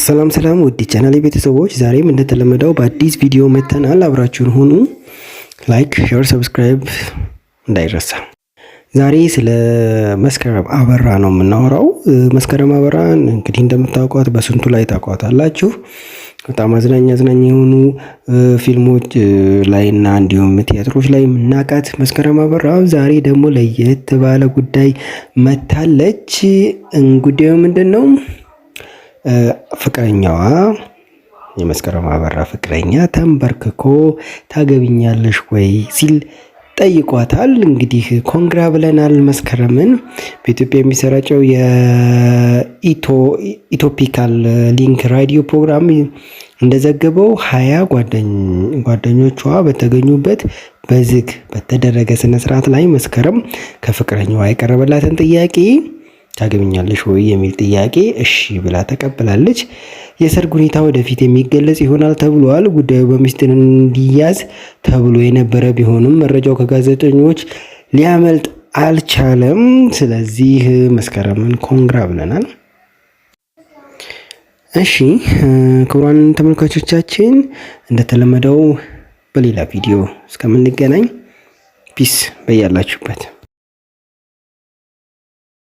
ሰላም ሰላም ውድ ቻናል ቤተሰቦች፣ ዛሬም እንደተለመደው በአዲስ ቪዲዮ መተናል። አብራችሁን ሁኑ። Like፣ share፣ subscribe እንዳይረሳ። ዛሬ ስለ መስከረም አበራ ነው የምናወራው። መስከረም አበራን እንግዲህ እንደምታውቋት በስንቱ ላይ ታውቋታላችሁ። በጣም አዝናኝ አዝናኝ የሆኑ ፊልሞች ላይ እና እንዲሁም ቲያትሮች ላይ የምናውቃት መስከረም አበራ ዛሬ ደግሞ ለየት ባለ ጉዳይ መታለች። ጉዳዩ ምንድን ነው? ፍቅረኛዋ፣ የመስከረም አበራ ፍቅረኛ ተንበርክኮ ታገቢኛለሽ ወይ ሲል ጠይቋታል። እንግዲህ congra ብለናል መስከረምን። በኢትዮጵያ የሚሰራጨው የኢትዮፒካል ሊንክ ራዲዮ ፕሮግራም እንደዘገበው 20 ጓደኞቿ በተገኙበት በዝግ በተደረገ ስነስርዓት ላይ መስከረም ከፍቅረኛዋ የቀረበላትን ጥያቄ፣ ታገቢኛለሽ ወይ የሚል ጥያቄ፣ እሺ ብላ ተቀብላለች። የሰርግ ሁኔታ ወደፊት የሚገለጽ ይሆናል ተብሏል። ጉዳዩ በሚስጥር እንዲያዝ ተብሎ የነበረ ቢሆንም መረጃው ከጋዜጠኞች ሊያመልጥ አልቻለም። ስለዚህ መስከረምን congra ብለናል። እሺ ክቡራን ተመልካቾቻችን፣ እንደተለመደው በሌላ ቪዲዮ እስከምንገናኝ peace በያላችሁበት።